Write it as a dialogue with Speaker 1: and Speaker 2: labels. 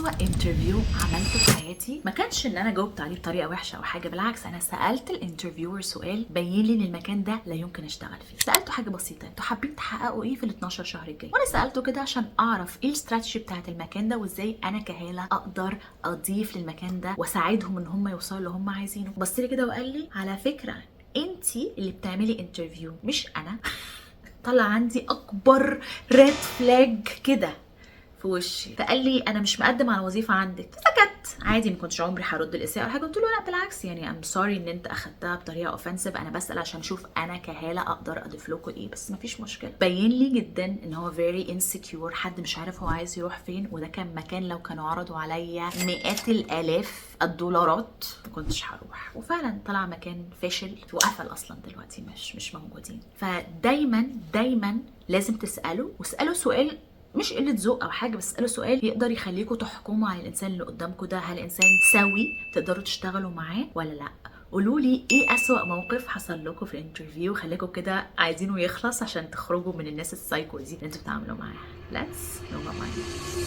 Speaker 1: اسوأ interview عملته في حياتي ما كانش ان انا جاوبت عليه بطريقة وحشة او حاجه، بالعكس، انا سالت ال interviewer سؤال بين لي ان المكان ده لا يمكن اشتغل فيه. سالته حاجة بسيطه: انتوا حابين تحققوا ايه في ال 12 شهر الجاي؟ وانا سالته كده عشان اعرف ايه الاستراتيجي بتاعت المكان ده وازاي انا كهاله اقدر اضيف للمكان ده واساعدهم ان هم يوصلوا اللي هم عايزينه. بص لي كده وقال لي: على فكره، انت اللي بتعملي interview مش انا. طلع عندي اكبر red flag كده في وشي. فقال لي: انا مش مقدم على وظيفة عندك. سكت عادي، ما كنتش عمري هرد الاساءة ولا حاجه. قلت له: لا بالعكس، يعني I'm sorry ان انت اخدتها بطريقة offensive، انا بسال عشان اشوف انا كهاله اقدر اضيف لكم ايه، بس ما فيش مشكله. بين لي جدا ان هو very insecure، حد مش عارف هو عايز يروح فين. وده كان مكان لو كانوا عرضوا عليا مئات الالاف الدولارات ما كنتش هروح. وفعلا طلع مكان فاشل وقفل اصلا، دلوقتي مش موجودين. فدايما دايما لازم تسالوا، واسالوا سؤال مش قلة ذوق او حاجه، بس اسالوا سؤال يقدر يخليكم تحكموا على الانسان اللي قدامكم ده، هل انسان سوي تقدروا تشتغلوا معاه ولا لا؟ قولوا لي ايه اسوأ موقف حصل لكم في ال interview خليكم كده عايزينه يخلص عشان تخرجوا من الناس ال psycho دي اللي انتوا بتتعاملوا معاها؟ let's know. bye.